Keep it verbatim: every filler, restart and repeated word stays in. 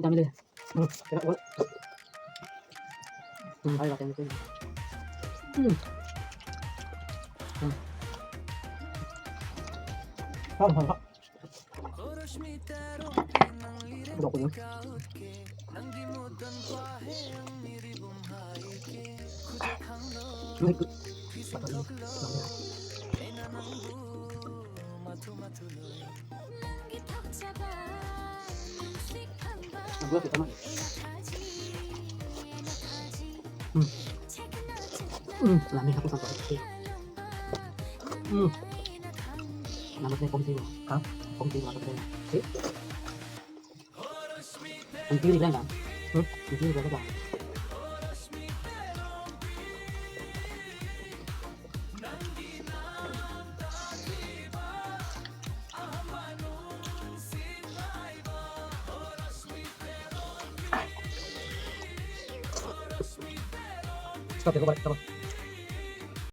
Dami le. Hmm, kena gol. Hmm, ayo, latihan itu. Hmm. Hmm. Hal, hal, hal. Dok ko. Baik. Ang gula kita mah. Hmm. Hmm, lami aku sampai. Hmm. Nama saya Komsi, ya? Hah? Komsi, apa saya? Si? Ang kiri lang, ah. Hmm? Ang kiri lang, ah. Stop ya, kau balik, stop.